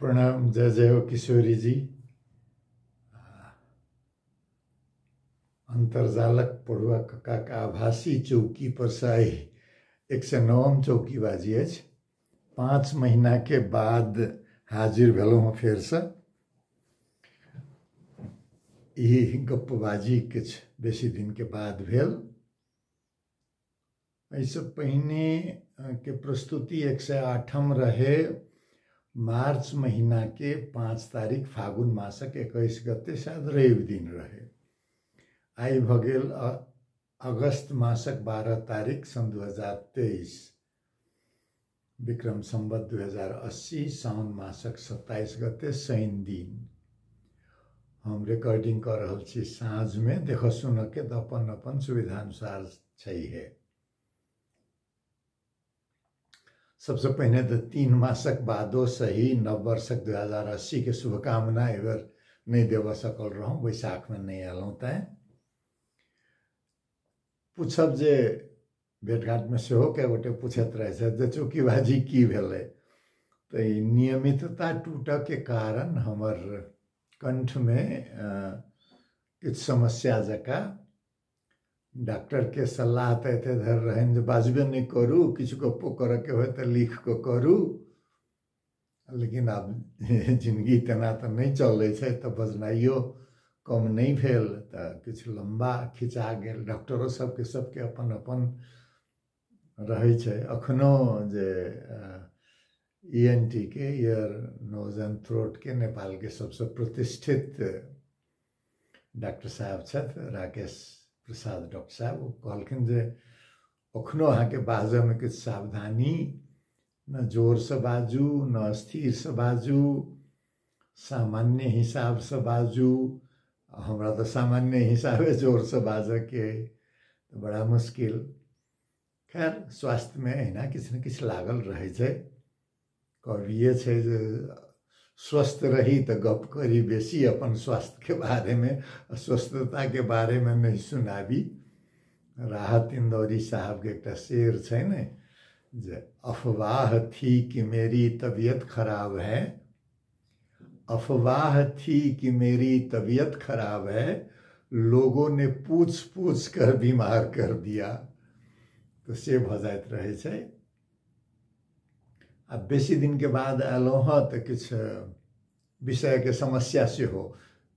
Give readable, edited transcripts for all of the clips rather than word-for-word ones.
प्रणाम, जय जय हो किशोरी जी। अंतर्जालक पढ़ुआ कक्काक आभासी चौकी पर से आइ 109 चौकीबाजी अछि। 5 महीना के बाद हाजिर भेलहुँ हँ फेरसँ। ई गप्पबाजी किछु बेसी दिन के बाद भेल। एहिसँ पहिने के प्रस्तुति 108 रहे मार्च महीना के 5 तारीख, फागुन मासक 21 गते, शायद रवि दिन रहे। आइ भऽ गेल अगस्त मासक 12 तारीख सन् 2023, विक्रम संवत 2080, साउन मासक 27 गते, शनि दिन। हम रिकॉर्डिंग कऽ रहल छी साँझमे, देखऽ सुनऽ के तऽ अपन अपन सुविधानुसार छै हे। सबसे पहिने तऽ 3 मासक बादो सही नव वर्षक 2080 के शुभकामना एहिबेर नहि देबऽ सकल रहौं, बैसाखमे नहि अयलहुँ। तैँ पूछब जे भेटघाटमे सेहो कए गोटे पूछैत रहै छथि जे चौकीबाजी की भेलै, तऽ ई नियमितता टूटऽके कारण हमर कंठमे किछु समस्या जकाँ डॉक्टर के सलाह तऽ एते धरि रहनि जे बाजबे नहि करू, किछु गप्पो करऽके होय तऽ लिख कऽ करू, लेकिन आब जिनगी तेना तऽ नहि चलै छै, तऽ बजनाइयो कम नहि भेल, तऽ किछु लम्बा खिचा गेल। डॉक्टरो सबके सबके अपन अपन रहै छै। अखनो जे ENT के, ईयर नोज एंड थ्रोट के नेपाल के सबसँ प्रतिष्ठित डॉक्टर साहब छथि, राकेश प्रसाद डॉक्टर साहब, ओ कहलखिन जे अखनो अहाँके बाजऽमे किछु सावधानी, न जोरसँ बाजू न स्थिरसँ बाजू, सामान्य हिसाबसँ बाजू। हमरा तऽ सामान्य हिसाबे जोरसँ बाजऽके अइ, तऽ बड़ा मुश्किल। खैर, स्वास्थ्यमे एहिना किछु ने किछु लागल रहै छै। कहबिए छै जे स्वस्थ रही तऽ गप करी बेसी अपन स्वास्थ्यके बारेमे, अस्वस्थताके बारेमे नहि सुनाबी। राहत इंदौरी साहबके एकटा शेर छै ने जे अफवाह थी कि मेरी तबीयत खराब है, अफवाह थी कि मेरी तबीयत खराब है, लोगों ने पूछ पूछ कर बीमार कर दिया। तऽ से भऽ जाइत रहै छै। आ बेसी दिनके बाद अयलहुँ हँ तऽ किछु विषयके समस्या सेहो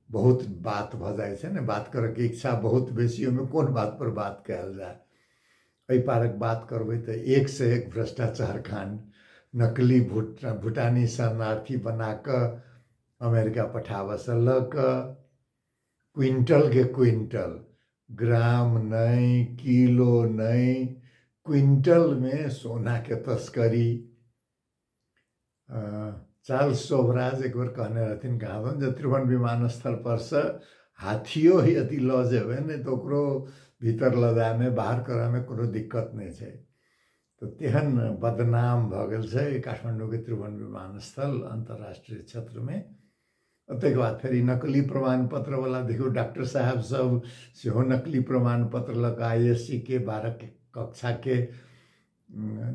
बहुत बात भऽ जाइ छै ने, बात करऽके इच्छा बहुत बेसी, ओहिमे कोन बात पर बात कयल जाय। एहि पारक बात करबै तऽ एक से एक भ्रष्टाचार कांड, नकली भूटानी शरणार्थी बना कऽ अमेरिका पठाबऽसँ लऽ कऽ क्विंटल के क्विंटल, ग्राम नहि किलो नहि, क्विंटलमे सोनाके तस्करी। चार्ल्स शोभराज एक बेर कहने रहथिन कहाँ जे त्रिभुवन विमानस्थल पर से हाथियो यदि लऽ जेबै ने तऽ ओकरो भीतर लऽ जायमे बाहर करऽमे कोनो दिक्कत नहि छै। तऽ तेहन बदनाम भऽ गेल छै काठमाण्डूके त्रिभुवन विमानस्थल अन्तर्राष्ट्रीय क्षेत्रमे। ताहिके बाद फेर ई नकली प्रमाणपत्र वाला देखियौ, डॉक्टर साहब सब सेहो नकली प्रमाणपत्र लऽ कऽ ISC के 12 कक्षाके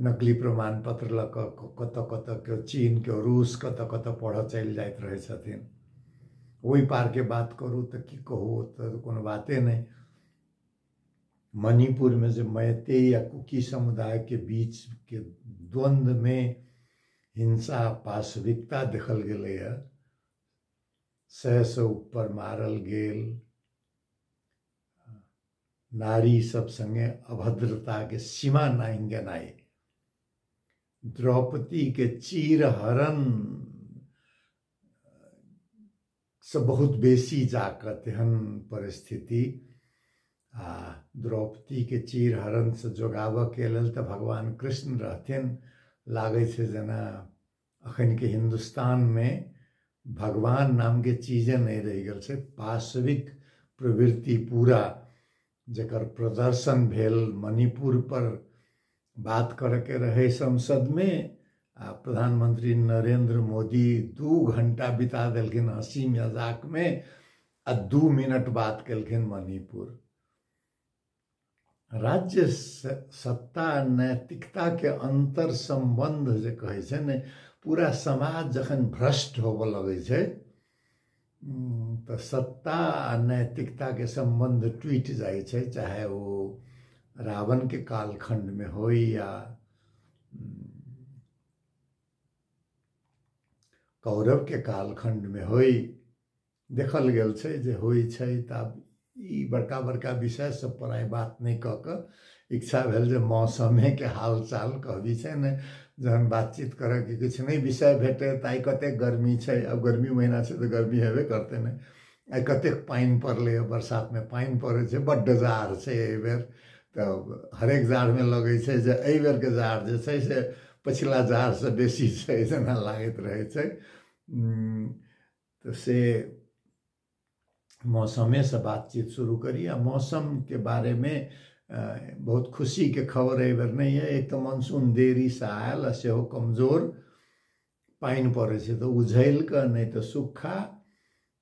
नकली प्रमाणपत्र लऽ कऽ कतऽ कतऽ केओ चीन केओ रूस कतऽ कतऽ पढ़ऽ चलि जाइत रहै छथिन। ओहि पारके बात करू तऽ की कहू, तऽ कोनो बाते नहि। मणिपुरमे जे मैतेय या कुकी समुदायके बीचके द्वन्द्वमे हिंसा पाशविकता देखल गेलैए, 100 से ऊपर मारल गेल, नारी सब संगे अभद्रता के सीमा नांघि गेनाइ, द्रौपदी के चीरहरण से बहुत बेसी जाकऽ तेहन परिस्थिति। आ द्रौपदी के चीरहरण से जोगाबऽ के लेल तऽ भगवान कृष्ण रहथिन। लागै छै जेना अखन के हिन्दुस्तानमे भगवान नामके चीजे नहि रहि गेल छै। पाशविक प्रवृत्ति पूरा जकर प्रदर्शन भेल मणिपुर पर बात करऽके रहै संसदमे, आ प्रधानमंत्री नरेंद्र मोदी 2 घंटा बिता देलखिन हँसी मजाकमे आ 2 मिनट बात केलखिन मणिपुर। राज्य सत्ता नैतिकता के अंतर संबंध जे कहै छै ने, पूरा समाज जखन भ्रष्ट होबऽ लगै छै तऽ सत्ता आ नैतिकताके सम्बन्ध टूटि जाइ छै, चाहे ओ रावणके कालखण्डमे होइ या कौरवके कालखण्डमे होइ। देखल गेल छै जे होइ छै। तऽ आब ई बड़का बड़का विषय सब पर आइ बात नहि कऽ कऽ इच्छा भेल जे मौसमेके हाल चाल कहबी छै ने, जहन बातचीत करऽके किछु नहि विषय भेटै तऽ आइ कतेक गर्मी छै, आब गर्मी महीना छै तऽ गर्मी हेबे करतै ने, आइ कतेक पानि पड़लै, बरसातमे पानि पड़ै छै, बड्ड जाड़ छै एहिबेर, तऽ हरेक जाड़मे लगै छै जे एहिबेरके जाड़ जे छै से पछिला जाड़सँ बेसी छै जेना लागैत रहै छै। तऽ से मौसमेसँ बातचीत शुरू करी। आ मौसमके बारेमे बहुत खुशीके खबर एहिबेर नहि अइ। एक तऽ मानसून देरीसँ आयल आ सेहो कमजोर, पानि पड़ै छै तऽ उझैल कऽ, नहि तऽ सुखा।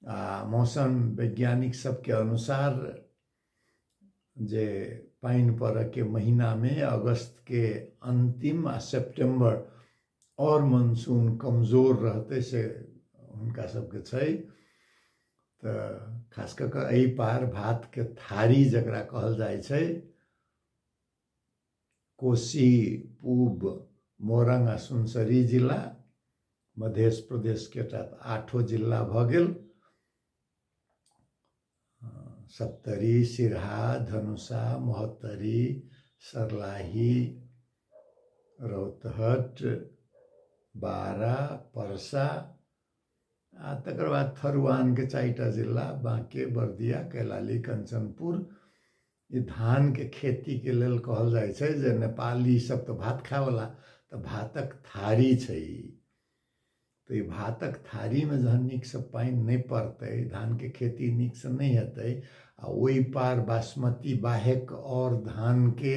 आ मौसम वैज्ञानिक सबके अनुसार जे पानि पड़ऽके महीनामे अगस्तके अन्तिम आ सेप्टेम्बर आओर मानसून कमजोर रहतै से हुनका सबके छै। तऽ खास कऽ कऽ एहि पार भातके थारी जकरा कहल जाइ छै, कोशी, पूब, मोरंग आ सुनसरी जिला, मध्य प्रदेशके एकटा 8 जिला भऽ गेल, सप्तरी, सिरहा, धनुषा, महोत्तरी, सर्लाही, रौतहट, बारा, परसा आ तकर बाद थरुआनके 4 जिला, बाँके, बर्दिया, कैलाली, कंचनपुर। ई धानके खेतीके लेल कहल जाइ छै जे नेपाली सब तऽ भात खायवला, तऽ भातक थारी छै। तऽ ई भातक थारीमे जहन नीकसँ पानि नहि पड़तै, धानके खेती नीकसँ नहि हेतै आ ओहि पार बासमती बाहेक आओर धानके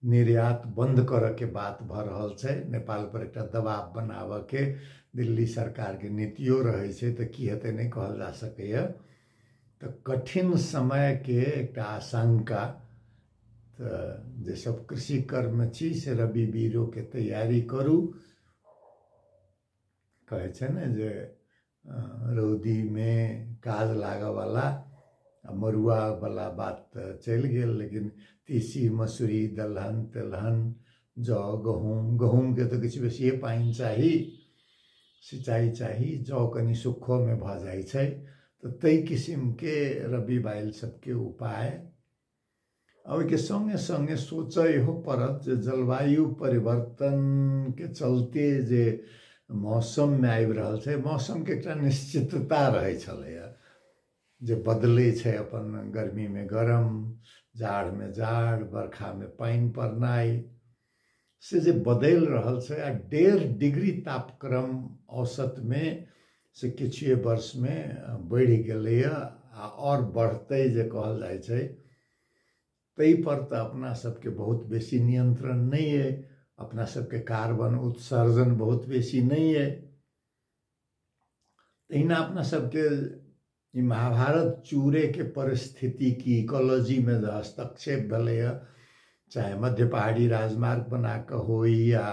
निर्यात बन्द करऽके बात भऽ रहल छै, नेपाल पर एकटा दबाव बनाबऽके दिल्ली सरकारके नीतियो रहै छै, तऽ की हेतै नहि कहल जा सकैए। तऽ कठिन समयके एकटा आशंका। तऽ जे सब कृषि कर्म छी से रबी बीरोके तैयारी करू। कहै छै ने जे रौदीमे काज लागऽवला आ मरुआवला बात तऽ चलि गेल, लेकिन तीसी, मसूरी, दलहन, तेलहन, जौ, गहूँम, गहूँमके तऽ किछु बेसिए पानि चाही, सिंचाइ चाही, जौ कनि सुखोमे भऽ जाइ छै। तऽ ताहि किसिमके रबी बाइल सबके उपाय। आ ओहिके सङ्गे सङ्गे सोचऽ इहो पड़त जे जलवायु परिवर्तनके चलते जे मौसममे आबि रहल छै, मौसमके एकटा निश्चितता रहै छलैए जे बदलै छै, अपन गर्मीमे गरम, जाड़मे जाड़, बरखामे पानि पड़नाइ, से जे बदलि रहल छै। आ 1.5 डिग्री तापक्रम औसतमे से किछुए वर्षमे बढ़ि गेलैए आ आओर बढ़तै जे कहल जाइ छै। ताहिपर तऽ अपना सबके बहुत बेसी नियंत्रण नहि अइ, अपना सबके कार्बन उत्सर्जन बहुत बेसी नहि अइ। तहिना अपना सबके ई महाभारत चूरेके परिस्थिति की इकोलॉजीमे जे हस्तक्षेप भेलैए, चाहे मध्य पहाड़ी राजमार्ग बना कऽ होइ या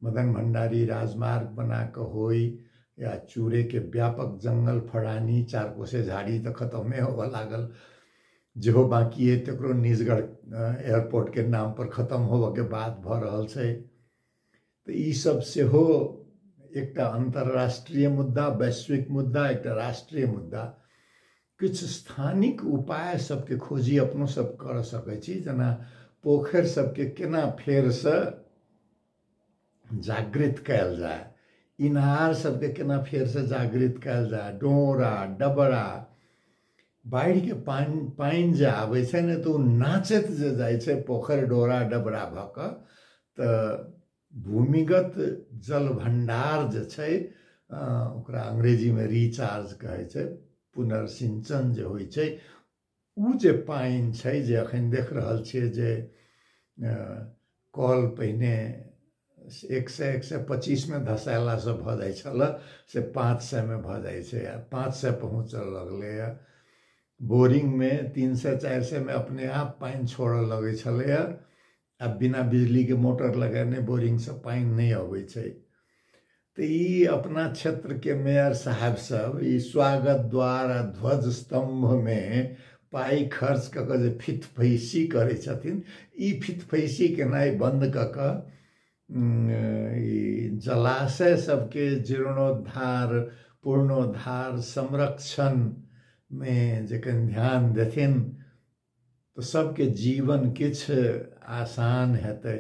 मदन भंडारी राजमार्ग बना कऽ होइ या चूरेके व्यापक जंगल फड़ानी, 4 कोसे झाड़ी तऽ खतमे होबऽ लागल, जेहो बाँकी अइ तकरो निजगढ़ एयरपोर्टके नाम पर खतम होबऽके बात भऽ रहल छै। तऽ ई सब सेहो एकटा अन्तर्राष्ट्रीय मुद्दा, वैश्विक मुद्दा, एकटा राष्ट्रीय मुद्दा। किछु स्थानिक उपाय सबके खोजी अपनो सब कर सकै छी, जेना पोखरि सबके केना फेरसँ जागृत कयल जाय, इनार सबके केना फेरसँ जागृत कयल जाय, डोरा डबरा, बाढ़िके पानि जे आबै छै ने तऽ ओ नाचैत जे जाइ छै पोखरि डोरा डबरा भऽ कऽ, तऽ भूमिगत जल भंडार जे छै ओकरा अंग्रेजीमे रिचार्ज कहै छै, पुनर्सिंचन जे होइ छै, उ जे पानि छै जे अखन देख रहल छियै जे कल पहिने 100 125 में धसेलासँ भऽ जाइ छल, से 500 में भऽ जाइ छै, 500 पहुँचऽ लगलैए। बोरिंगमे 300 400 में अपने आप पानि छोड़ऽ लगै छलैए, आब बिना बिजलीके मोटर लगेने बोरिंगसँ पानि नहि अबै छै। तऽ ई अपना क्षेत्रके मेयर साहेब सब ई स्वागत द्वार आ ध्वज स्तम्भमे पाइ खर्च कऽ कऽ जे फितफैसी करै छथिन, ई फितफैसी केनाइ बन्द कऽ कऽ ई जलाशय सबके जीर्णोद्धार, पूर्णोद्धार, संरक्षणमे जे कनि ध्यान देथिन तऽ सबके जीवन किछु आसान हेतै।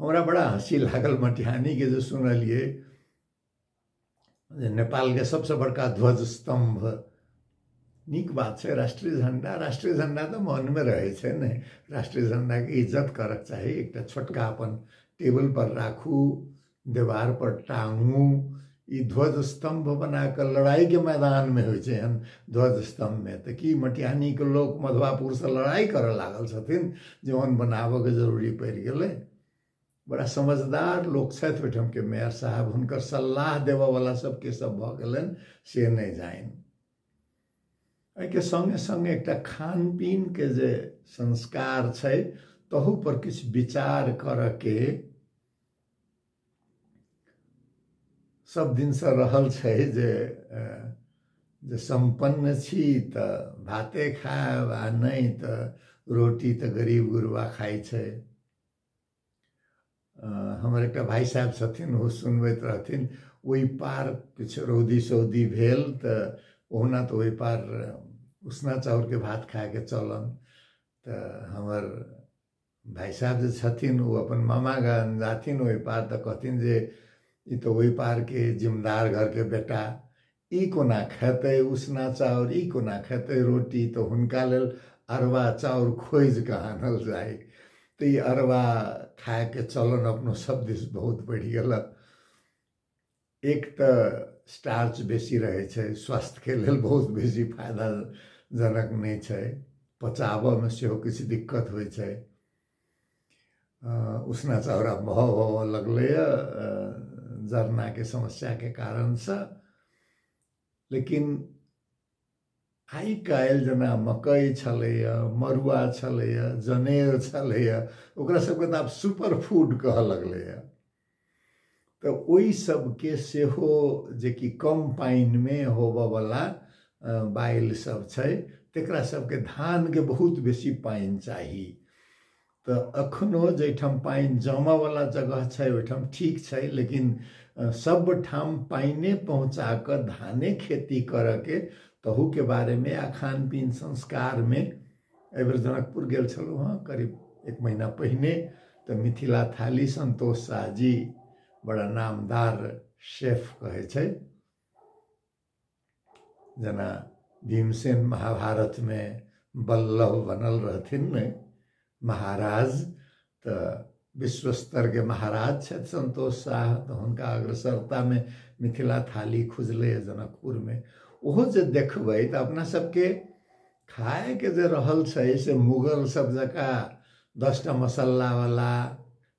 हमरा बड़ा हँसी लागल मटिहानीके जे सुनलियै जे नेपालके सबसँ बड़का ध्वज स्तम्भ। नीक बात छै, राष्ट्रीय झण्डा, राष्ट्रीय झण्डा तऽ मनमे रहै छै ने, राष्ट्रीय झण्डाके इज्जत करक चाही। एकटा छोटका अपन टेबुल पर राखू, देवार पर टांगू। ई ध्वज स्तम्भ बना कऽ लड़ाइके मैदानमे होइ छै एहन ध्वज स्तम्भमे। तऽ की मटिहानीके लोक मधुआपुरसँ लड़ाइ करऽ लागल छथिन जे ओहन बनाबऽके जरूरी पड़ि गेलै? बड़ा समझदार लोक छथि ओहिठामके मेयर साहब, हुनकर सलाह देबऽवला सबके सब भऽ गेलनि से नहि जानि। एहिके सङ्गे सङ्गे एकटा खान पीनके जे संस्कार छै तहू पर किछु विचार करऽके सब दिनसँ रहल छै जे जे सम्पन्न छी तऽ भाते खायब आ नहि तऽ रोटी तऽ गरीब गुरबा खाइ छै। हमर एकटा भाइ साहेब छथिन, ओ सुनबैत रहथिन, ओहि पार किछु रौदी सौदी भेल तऽ ओहुना तऽ ओहि पार उसना चाउरके भात खायके चलन। तऽ हमर भाइ साहेब जे छथिन ओ अपन मामा गाम जाथिन ओहि पार तऽ कहथिन जे ई तऽ ओहि पारके जिम्मेदार घरके बेटा, ई कोना खेतै उसना चाउर, ई कोना खेतै रोटी, तऽ हुनका लेल अरवा चाउर खोजि कऽ आनल जाय। तऽ ई अरवा खायके चलन अपनो सब दिस बहुत बढ़ि गेल। एक तऽ स्टार्च बेसी रहै छै, स्वास्थ्यके लेल बहुत बेसी फायदाजनक नहि छै, पचाबऽमे सेहो किछु दिक्कत होइ छै। उसना चाउर आब महग होबऽ लगलैए जरनाके समस्याके कारणसँ। लेकिन आइ काल्हि जेना मकइ छलैए, मड़ुआ छलैए, जनेर छलैए, ओकरा सबके तऽ आब सुपर फूड कहऽ लगलैए। तऽ ओहि सबके सेहो जेकि कम पानिमे होबऽवला बाइल सब छै तकरा सबके धानके बहुत बेसी पानि चाही। तऽ अखनो जाहिठाम पानि जमऽवला जगह छै ओहिठाम ठीक छै, लेकिन सब ठाम पानिए पहुँचा कऽ धाने खेती करऽके तहूके बारेमे आ खान पीन संस्कारमे। एहिबेर जनकपुर गेल छलहुँ हँ करीब एक महीना पहिने, तऽ मिथिला थाली संतोष शाह जी बड़ा नामदार शेफ कहै छै, जेना भीमसेन महाभारतमे बल्लभ बनल रहथिन ने महाराज, तऽ विश्व स्तरके महाराज छथि संतोष शाह। तऽ हुनका अग्रसरतामे मिथिला थाली खुजलै जनकपुरमे। ओहो जे देखबै तऽ अपना सबके खायके जे रहल छै से मुगल सब जकाँ 10टा मसल्लावला,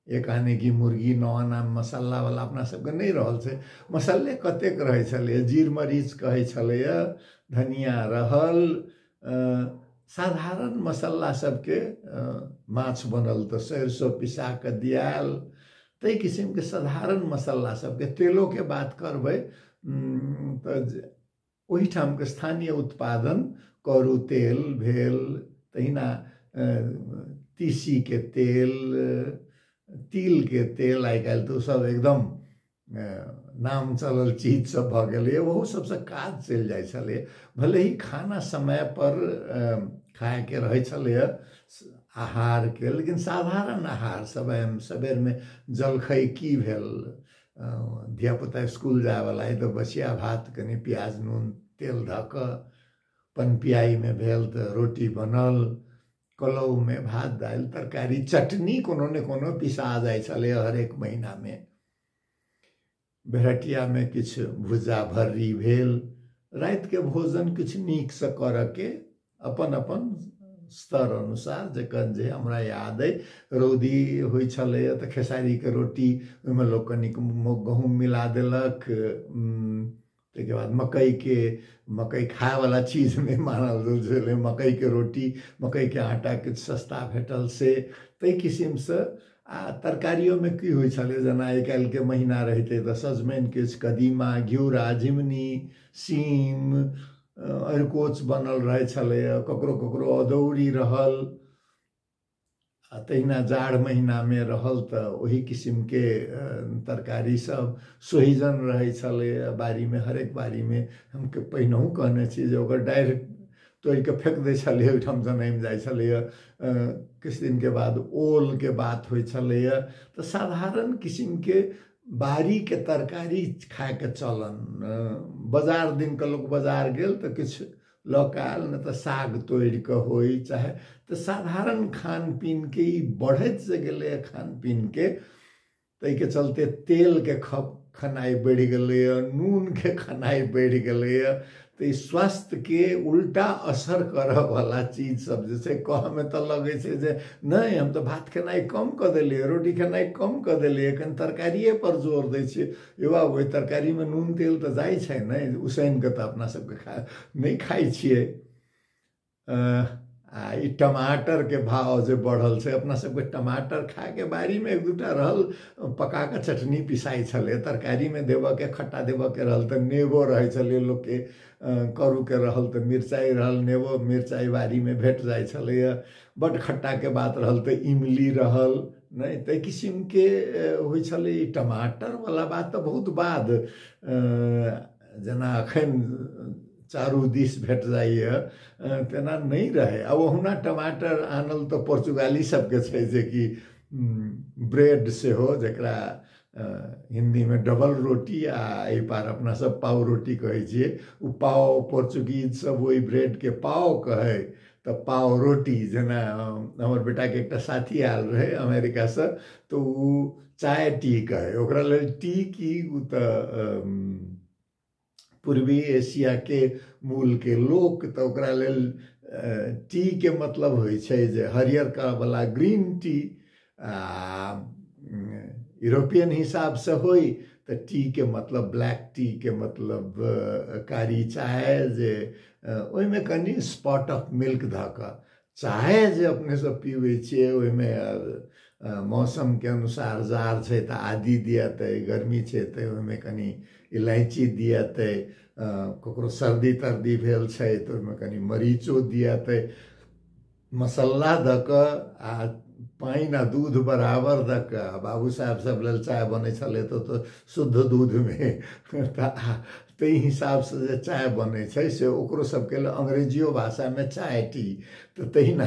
एक आने की मुर्गी 9 आना मसल्लावला अपना सबके नहि रहल छै। मसल्ले कतेक रहै छलैए, जीर मरीच कहै छलैए, धनिया रहल, साधारण मसल्ला सबके, माछ बनल तऽ सरिसो पिसा कऽ दियाल, ताहि किसिमके साधारण मसल्ला सबके। तेलोके बात करबै तऽ ओहिठामके स्थानीय उत्पादन करू तेल भेल, तहिना तीसीके तेल, तिलके तेल, आइ काल्हि तऽ सब एकदम नाम चलल चीज सब भऽ गेलैए, ओहो सबसँ काज चलि जाइ छलैए। भले ही खाना समयपर खायके रहै छलैए आहारके, लेकिन साधारण आहार समय सबेरमे जलखै की भेल, धियापुता स्कूल जायवला अइ तऽ बसिया भात कनि प्याज नून तेल धऽ कऽ, पनपियाइमे भेल तऽ रोटी बनल, कलौमे भात दालि तरकारी चटनी कोनो ने कोनो पिसा जाइ छलैए हरेक महीनामे। भेरटियामे किछु भुजा भर्री भेल। रातिके भोजन किछु नीकसँ करऽके अपन अपन स्तर अनुसार जकर जे हमरा याद अइ, रौदी होइ छलैए तऽ खेसारीके रोटी, ओहिमे लोक कनिक गहूँम मिला देलक, ताहिके बाद मकइके, मकइ खायवला चीज नहि मानल गेल छलै, मकइके रोटी, मकइके आटा किछु सस्ता भेटल से, ताहि किसिमसँ। आ तरकारियोमे की होइ छलै, जेना आइ काल्हिके महीना रहितै तऽ सजमनि किछु, कदीमा, घिउरा, झिमनी, सीम, अरिकोच बनल रहै छलैए, ककरो ककरो अदौरी रहल। आ तहिना जाड़ महीनामे रहल तऽ ओहि किसिमके तरकारी सब सोहिजन रहै छलैए बाड़ीमे, हरेक बाड़ीमे। हम पहिनहुँ कहने छी जे ओकर डाढ़ि तोड़िके फेक दै छलैए, ओहिठाम जनमि जाइ छलैए। किछु दिनके बाद ओलके बात होइ छलैए। तऽ साधारण किसिमके बाड़ीके तरकारी खायके चलन। बाजार दिनके लोक बाजार गेल तऽ किछु लऽ कऽ आयल, नहि तऽ साग तोड़ि कऽ होइ चाहे। तऽ साधारण खान पीनके ई बढ़ैत जे गेलैए खान पीनके, ताहिके चलते तेलके खेनाइ बढ़ि गेलैए, नूनके खेनाइ बढ़ि गेलैए। तऽ ई स्वास्थ्यके उल्टा असर करऽवला चीज सब जे छै, कहऽमे तऽ लगै छै जे नहि हम तऽ भात खेनाइ कम कऽ देलियै, रोटी खेनाइ कम कऽ देलियै, कनि तरकारिए पर जोर दै छियै। यौ बाबू, ओहि तरकारीमे नून तेल तऽ जाइ छै ने, उसैन कऽ तऽ अपना सबके नहि खाइ छियै। आ ई टमाटरके भाव जे बढ़ल छै, अपना सबके टमाटर खायके बाड़ीमे एक दूटा रहल, पका कऽ चटनी पिसाइ छलै, तरकारीमे देबऽके खट्टा देबऽके रहल तऽ नेबो रहै छलै लोकके, करूके रहल तऽ मिरचाइ रहल, नेबो मिरचाइ बाड़ीमे भेट जाइ छलैए। बड्ड खट्टाके बात रहल तऽ इमली रहल, नहि ताहि किसिमके होइ छलै। ई टमाटरवला बात तऽ बहुत बाद, जेना एखन चारू दिस भेट जाइए तेना नहि रहै। आ ओहुना टमाटर आनल तऽ पोर्चुगाली सबके छै जे कि ब्रेड सेहो, जकरा हिन्दीमे डबल रोटी आ एहि पार अपना सब पाव रोटी कहै छियै, ओ पाव पोर्चुगीज सब ओहि ब्रेडके पाव कहै तऽ पाव रोटी। जेना हमर बेटाके एकटा साथी आयल रहै अमेरिकासँ, तऽ ओ चाय टी कहै, ओकरा लेल टी की, ओ तऽ पूर्वी एशियाके मूलके लोक, तऽ ओकरा लेल टी के मतलब होइ छै जे हरियर वाला ग्रीन टी। आ यूरोपियन हिसाबसँ होइ तऽ टी के मतलब ब्लैक टी के मतलब कारी चाय, जे ओहिमे कनि स्पॉट ऑफ मिल्क धऽ कऽ चाय जे अपने सब पीबै छियै, ओहिमे मौसमके अनुसार जाड़ छै तऽ आदी दियतै, गर्मी छै तऽ ओहिमे कनि इलायची दियतै, ककरो सर्दी तर्दी भेल छै तऽ ओहिमे कनि मरीचो दियतै। मसल्ला दऽ कऽ आ पानि आ दूध बराबर दऽ कऽ, बाबू साहेब सब लेल चाय बनै छलै तऽ शुद्ध दूधमे, तऽ ताहि हिसाबसँ जे चाय बनै छै से ओकरो सबके लेल अंग्रेजियो भाषामे चाय टी। तऽ तहिना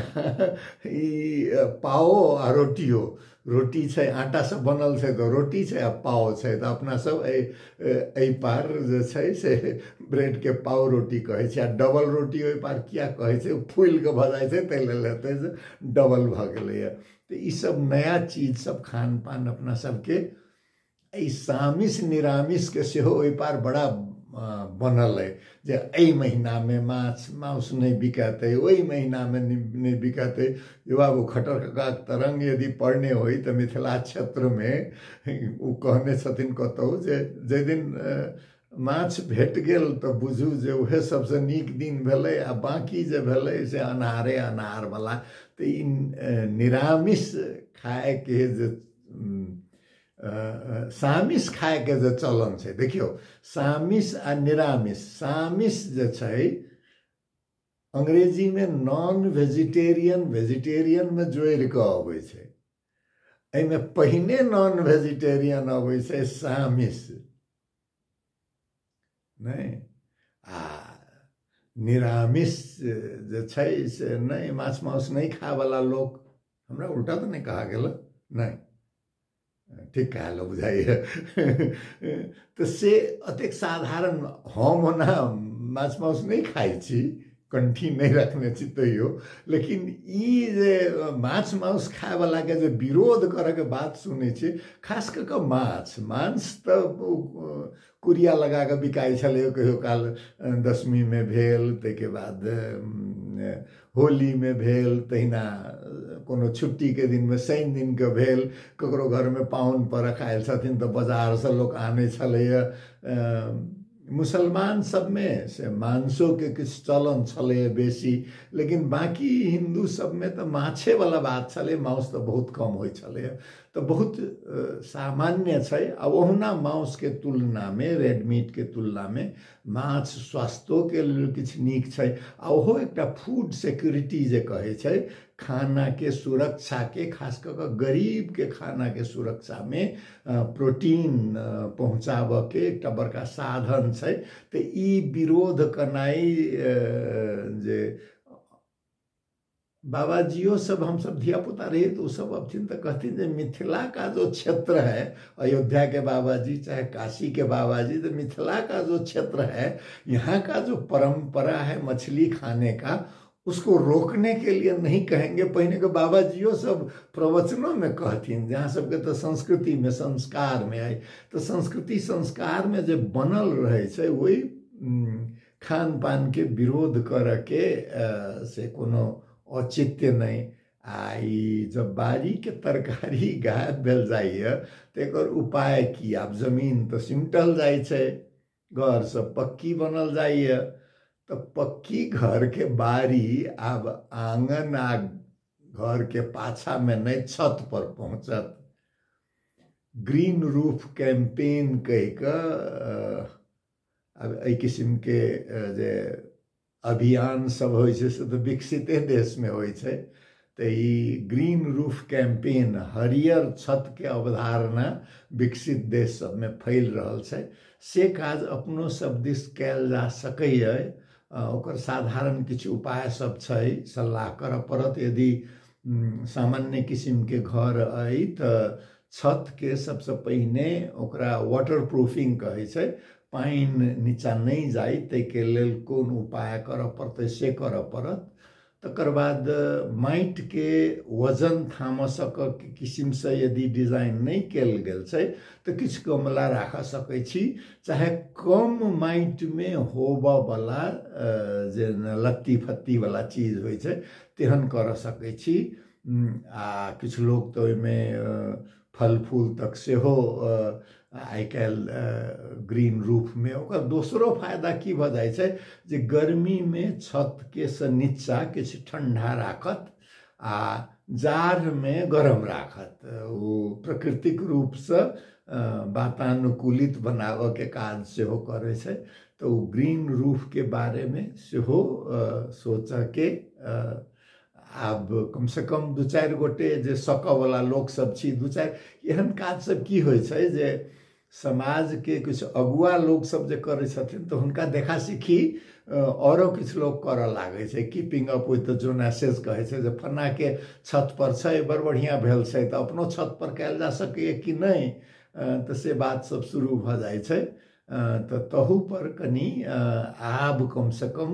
ई पाओ आ रोटियो, रोटी छै आटासँ बनल छै तऽ रोटी छै, आ पाव छै तऽ अपना सब एहि पार जे छै से ब्रेडके पाव रोटी कहै छै। आ डबल रोटी ओहि पार किया कहै छै, फूलि कऽ भऽ जाइ छै ताहि लेल हेतै जे डबल भऽ गेलैए। तऽ ईसब नया चीज सब खान पान अपना सबके। एहि सामिष निरामिषके सेहो ओहि पार बड़ा बनल अइ जे एहि महीनामे माछ माउस नहि बिकेतै, ओहि महीनामे नहि बिकेतै। यौ बाबू, खट्टर ककाक तरंग यदि पढ़ने होइ तऽ मिथिला क्षेत्रमे ओ कहने छथिन कतहु जे जाहि दिन माछ भेट गेल तऽ बुझू जे उएह सबसँ नीक दिन भेलै, आ बाँकी जे भेलै से अन्हारे अन्हारवला। तऽ ई निरामिष खायके जे सामिष खायके जे चलन छै, देखियौ सामिष आ निरामिष। सामिष जे छै अंग्रेजीमे नॉन वेजिटेरियन वेजिटेरियनमे जोड़ि कऽ अबै छै, एहिमे पहिने नॉन वेजिटेरियन अबै छै सामिष, नहि। आ निरामिष जे छै से नहि, माछ माउस नहि खायवला लोक, हमरा उल्टा तऽ नहि कहा गेल, नहि ठीक कहल बुझाइए। तऽ से एतेक साधारण, हम ओना माछ माउस नहि खाइ छी, कंठी नहि रखने छी तैयो, लेकिन ई जे माछ माउस खायवलाके जे विरोध करऽके बात सुनै छी, खास कऽ कऽ माछ मांस तऽ कुरिया लगा कऽ बिकाइ छलै कहियो काल, दशमीमे भेल, ताहिके बाद होलीमे भेल, तहिना कोनो छुट्टीके दिनमे शनि दिनके भेल, ककरो घरमे पाहुन परख आयल छथिन तऽ बाजारसँ लोक आनै छलैए। मुसलमान सबमे से मांसोके किछु चलन छलैए बेसी, लेकिन बाँकी हिन्दू सबमे तऽ माछेवला बात छलै, माउस तऽ बहुत कम होइ छलैए। तऽ बहुत सामान्य छै। आ ओहुना माउसके तुलनामे, रेड मीटके तुलनामे माछ स्वास्थ्योके लेल किछु नीक छै। आ ओहो एकटा फूड सिक्योरिटी जे कहै छै, खानाके सुरक्षाके, खास कऽ कऽ गरीबके खानाके सुरक्षामे प्रोटीन पहुँचाबऽके एकटा बड़का साधन छै। तऽ ई विरोध केनाइ जे बाबाजियो सब, हमसब धियापुता रहिए तो सब अबथिन तऽ कहथिन जे मिथिला का जो क्षेत्र है, अयोध्या के बाबाजी चाहे काशी के बाबाजी, तो मिथिला का जो क्षेत्र है, यहाँ का जो परंपरा है मछली खाने का, उसको रोकने के लिए नहीं कहेंगे। पहिने के बाबाजियो सब प्रवचनों में कहथिन, जहाँ सबके तऽ संस्कृति में संस्कार में है, तऽ संस्कृति संस्कार में जे बनल रहै छै ओहि खान पान के विरोध करऽ के से कोनो औचित्य नहि। आ ई जब बाड़ीके तरकारी गायब भेल जाइए तऽ एकर उपाय की? आब जमीन तऽ सिमटल जाइ छै, घर सब पक्की बनल जाइए, तऽ पक्की घरके बाड़ी आब आङन आ घरके पाछामे नहि, छत पर पहुँचत। ग्रीन रूफ कैंपेन कहि कऽ आब एहि किसिमके जे अभियान सब होइ छै से तऽ विकसिते देशमे होइ छै। तऽ ई ग्रीन रूफ कैंपेन, हरियर छतके अवधारणा विकसित देश सबमे फैल रहल छै, से काज अपनो सब दिस कयल जा सकैए। ओकर साधारण किछु उपाय सब छै, सल्लाह करऽ पड़त। यदि सामान्य किसिमके घर अइ तऽ छतके सबसँ पहिने ओकरा वाटर प्रूफिंग कहै छै, पानि नीचाँ नहि जाइ ताहिके लेल कोन उपाय करऽ पड़तै से करऽ पड़त। तकर बाद माटिके वजन थामऽ सकऽ किसिमसँ यदि डिजाइन नहि कयल गेल छै तऽ किछु गमला राखऽ सकै छी, चाहे कम माटिमे होबऽवला जे लत्ती फत्तीवला चीज होइ छै तेहन करऽ सकै छी। आ किछु लोक तऽ ओहिमे फल फूल तक सेहो आइ काल्हि ग्रीन रूफमे। ओकर दोसरो फायदा की भऽ जाइ छै जे गर्मीमे छतके से नीचाँ किछु ठण्डा राखत आ जाड़मे गरम राखत। ओ प्राकृतिक रूपसँ वातानुकूलित बनाबऽके काज सेहो करै छै। तऽ ओ ग्रीन रूफके बारेमे सेहो सोचऽके आब कमसँ कम दू चारि गोटे जे सकऽवला लोकसब छी, दू चारि एहन काज सब की होइ छै जे समाजके किछु अगुआ लोकसब जे करै छथिन तऽ हुनका देखा सीखी औरो किछु लोक करऽ लागै छै। कीपिंग अप विथ the जोनासेज कहै छै जे फन्नाके छत पर छै, बड़ बढ़िआँ भेल छै, तऽ अपनो छत पर कयल जा सकैए कि नहि, तऽ से बात सब शुरू भऽ जाइ छै। तऽ तहू पर कनि आब कमसँ कम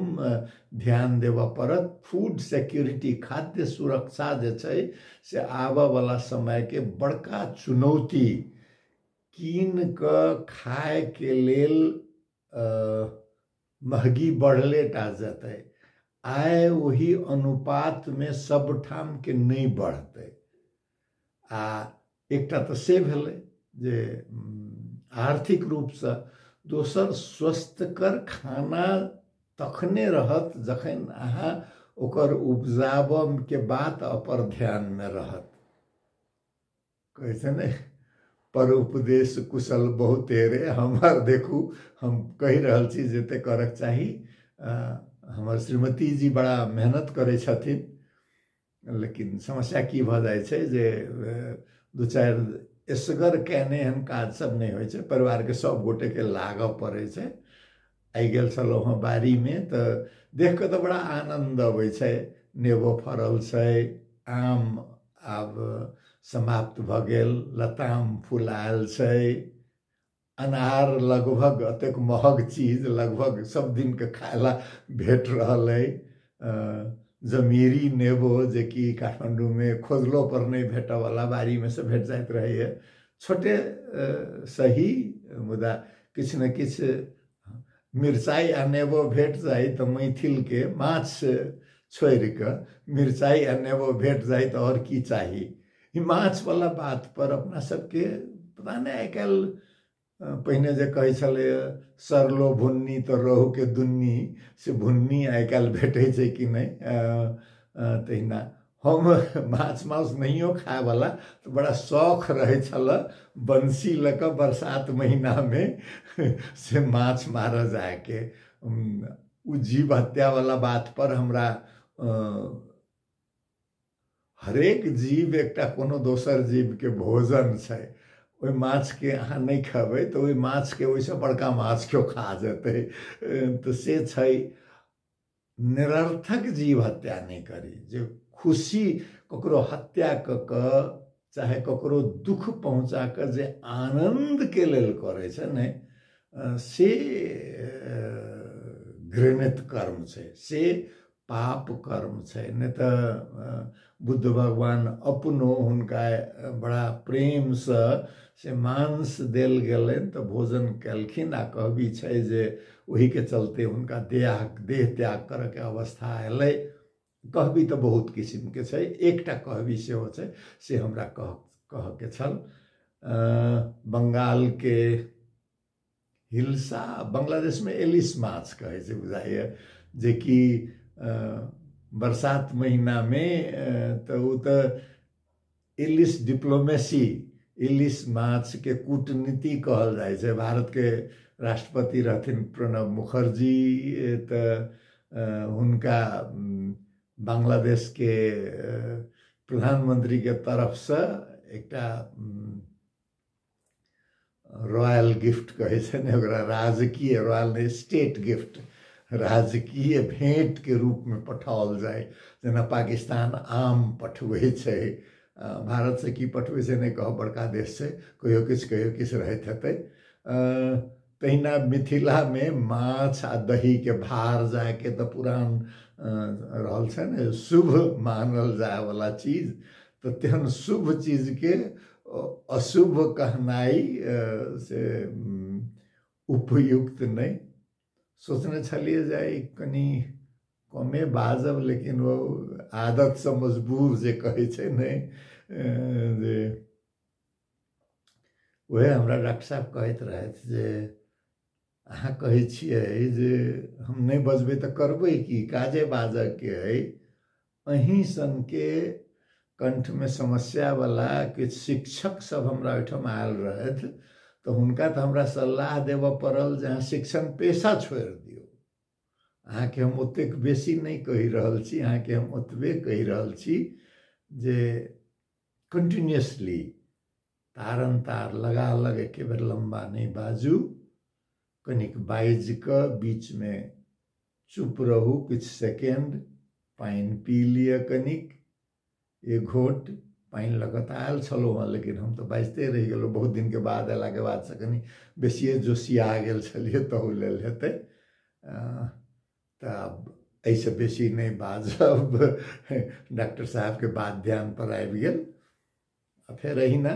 ध्यान देबऽ पड़त। फूड सिक्योरिटी, खाद्य सुरक्षा जे छै से आबऽवला समयके बड़का चुनौती। कीन कऽ खायके लेल महगी बढ़ले टा जेतै, आय ओहि अनुपातमे सबठामके नहि बढ़तै। आ एकटा तऽ से भेलै जे आर्थिक रूपसँ, दोसर स्वस्थकर खाना तखने रहत जखन अहाँ ओकर उपजाबऽके बात अपर ध्यानमे रहत। कहै छै ने, पर उपदेश कुशल बहुते रे। हमर देखू, हम कहि रहल छी जते करक चाही। हमर श्रीमती जी बड़ा मेहनत करै छथिन, लेकिन समस्या की भऽ जाइ छै जे दू चारि एसगर कयने एहन काज सब नहि होइ छै, परिवारके सब गोटेके लागऽ पड़ै छै। आइ गेल छलहुँ हँ बाड़ीमे तऽ देख कऽ तऽ बड़ा आनन्द अबै छै। नेबो फड़ल छै, आम आब समाप्त भऽ गेल, लताम फुलायल छै, अनार लगभग एतेक महग चीज लगभग सब दिनके खाय ला भेट रहल अइ। जमीरी नेबो जेकि काठमाण्डूमे खोजलो पर नहि भेटऽवला बाड़ीमे से भेट जाइत रहैए, छोटे सही मुदा किछु ने किछु मिरचाइ आ नेबो भेट जाइ तऽ मैथिलके माछ छोड़ि कऽ मिरचाइ आ नेबो भेट जाइ तऽ आओर की चाही। ई माछवला बात पर अपना सबके पता नहि आइ काल्हि पहिने जे कहै छलै सरलो भुन्नी तऽ रोहु के दुन्नी, से भुन्नी आइ काल्हि भेटै छै कि नहि। तहिना हम माछ मांस नहियो खायवला तऽ बड़ा शौख रहै छल बंसी लऽ कऽ बरसात महीनामे से माछ मारऽ जायके। ओ जीव हत्यावला बात पर हमरा हरेक जीव एकटा कोनो दोसर जीवके भोजन छै, ओहि माछके अहाँ नहि खेबै तऽ ओहि माछके ओहिसँ बड़का माछ केओ खा जेतै, तऽ से छै। निरर्थक जीव हत्या नहि करी, जे खुशी ककरो हत्या कऽ कऽ चाहे ककरो दुख पहुँचा कऽ जे आनन्दके लेल करै छै ने, से घृणित कर्म छै, से पाप कर्म छै। नहि तऽ बुद्ध भगवान अपनो हुनका बड़ा प्रेमसँ से मांस देल गेलनि तऽ भोजन केलखिन, आ कहबी छै जे ओहिके चलते हुनका देह त्याग करऽके अवस्था अयलै। कहबी तऽ बहुत किसिमके छै, एकटा कहबी सेहो छै से हमरा कहके छल। बंगालके हिल्सा, बांग्लादेशमे एलिस माछ कहै छै बुझाइए, जेकि बरसात महीनामे तऽ ओ तऽ इलिस डिप्लोमेसी, इलिस माछके कूटनीति कहल जाइ छै। भारतके राष्ट्रपति रहथिन प्रणब मुखर्जी, तऽ हुनका बांग्लादेशके प्रधानमंत्रीके तरफसँ एकटा रॉयल गिफ्ट कहै छै ने ओकरा, राजकीय, रॉयल नहि स्टेट गिफ्ट, राजकीय भेंटके रूपमे पठाओल जाय। जेना पाकिस्तान आम पठबै छै, भारतसँ की पठबै छै नहि कहब, बड़का देश छै, कहियो किछु रहैत हेतै। तहिना मिथिलामे माछ आ दहीके भार जायके तऽ पुरान रहल छै ने, शुभ मानल जायवला चीज, तऽ तेहन शुभ चीजके अशुभ कहनाइ से उपयुक्त नहि। सोचने छलियै जे आइ कनि कमे बाजब, लेकिन ओ आदतसँ मजबूर जे कहै छै ने, जे वएह हमरा डॉक्टर साहब कहैत रहथि जे अहाँ कहै छियै जे हम नहि बजबै तऽ करबै की, काजे बाजऽके अइ। अहीं सनके कंठमे समस्यावला किछु शिक्षक सब हमरा ओहिठाम आयल रहथि, तऽ हुनका तऽ हमरा सलाह देबऽ पड़ल जे अहाँ शिक्षण पेशा छोड़ि दियौ। अहाँके हम ओतेक बेसी नहि कहि रहल छी, अहाँके हम ओतबे कहि रहल छी जे कन्टिन्यूसली तारन तार लगा लग एके बेर लम्बा नहि बाजू, कनिक बाजि कऽ बीचमे चुप रहू किछु सेकेंड, पानि पी लिअ कनिक, एक घोट पानि लऽ कऽ तऽ आयल छलहुँ हँ, लेकिन हम तऽ बाजिते रहि गेलहुँ। बहुत दिनके बाद अयलाके बादसँ कनि बेसिए जोशिया गेल छलियै, तहू लेल हेतै। तऽ आब एहिसँ बेसी नहि बाजब, डॉक्टर साहबके बात ध्यानपर आबि गेल। आ फेर एहिना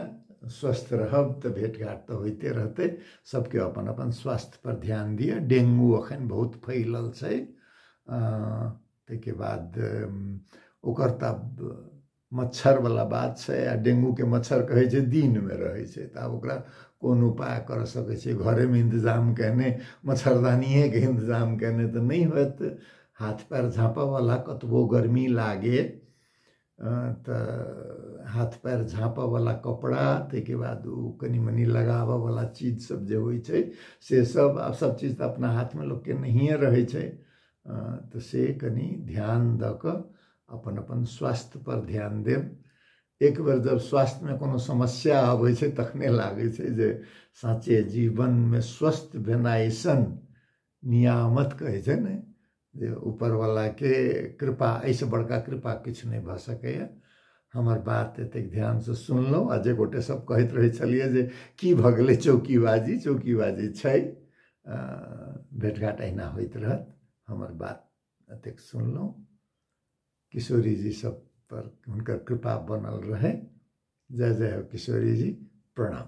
स्वस्थ रहब तऽ भेट घाट तऽ होइते रहतै। सबके अपन अपन स्वास्थ्य पर ध्यान दिअ। डेंगू अखन बहुत फैलल छै, ताहिके बाद ओकर तऽ मच्छरवला बात छै, आ डेंगूके मच्छर कहै छै दिनमे रहै छै, तऽ आब ओकरा कोन उपाय कर सकै छै? घरेमे इंतजाम केने, मच्छरदानिएके इंतजाम केने तऽ नहि होयत। हाथ पैर झाँपऽवला, कतबो गर्मी लागे तऽ हाथ पैर झाँपऽवला कपड़ा, ताहिके बाद ओ कनि मनि लगाबऽवला चीज सब जे होइ छै से सब, आब सब चीज तऽ अपना हाथमे लोकके नहिए रहै छै, तऽ से कनि ध्यान दऽ कऽ अपन अपन स्वास्थ्य पर ध्यान देब। एक बेर जब स्वास्थ्यमे कोनो समस्या अबै छै तखने लागै छै जे साँचे जीवनमे स्वस्थ भेनाइ सन नियामत कहै छै ने, जे ऊपरवलाके कृपा, एहिसँ बड़का कृपा किछु नहि भऽ सकैए। हमर बात एतेक ध्यानसँ सुनलहुँ, आ जे गोटे सब कहैत रहै छलियै जे की भऽ गेलै चौकीबाजी, चौकीबाजी छै, भेटघाट अहिना होइत रहत। हमर बात एतेक सुनलहुँ, किशोरी जी सब पर हुनकर कृपा बनल रहै। जय जय हो किशोरी जी, प्रणाम।